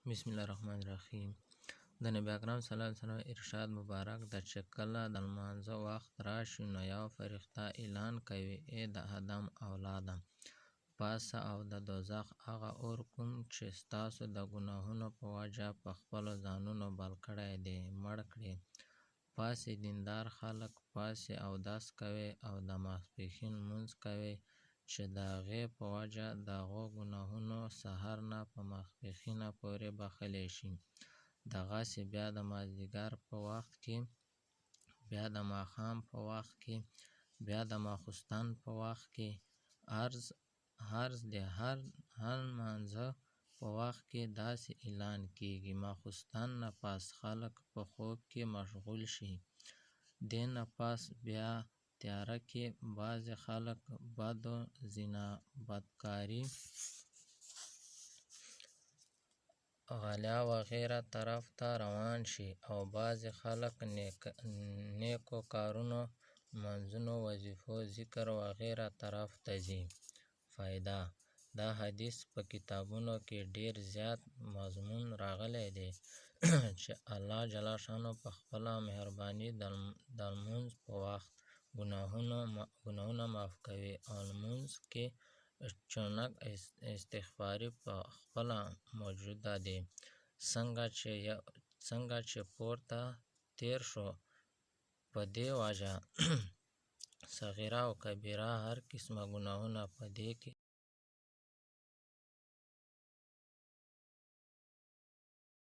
بسم الله الرحمن الرحیم. د نبی اکرم صلی الله علیه وسلم ارشاد مبارک ده چې کله د لمانځه وخت راشي نو یو فرښته اعلان کوي: ای د آدم اولاده، پاڅه او د دوزخ هغه اور کوم چې ستاسو د ګناهونو په وجه په خپلو ځانونو بل کړی دی، مړ کړي. پاڅي، دیندار خلک پاڅي، اودس کوي او د ماسپښین لمونځ کوي چې د هغې په وجه د هغو ګناهونه سهار نه په ماسپښینه پورې بخښلی شي. دغسې بیا د مازدیګر په وخت کې، بیا د ماښام په وخت کې، بیا د ماخستن په وخت کې، عرض د هر لمانځه په وخت کې داسې اعلان کېږي. ماخستن نه پس خلک په خوب کې مشغول شي. دې نه پس بیا تیاره کې بعضې خلک بدو، زنا، بدکاري، غلا وغیره طرف ته روان شي او بعضې خلک نیکو کارونو، لمونځونو، وظیفو، ذکر وغیره طرف ته ځي. فائده: دا حدیث په کتابونو کې ډیر زیات مضمون راغلی دی چې الله جل شانه په خپله مهرباني د لمونځ په وخت ګناهونه معاف کوي او لمونځ کې چونکه استغفار په خپله موجوده دی، څنګه چې پورته تیر شو، په دې وجه صغیره او کبیره هر قسمه ګناهونه په دې کې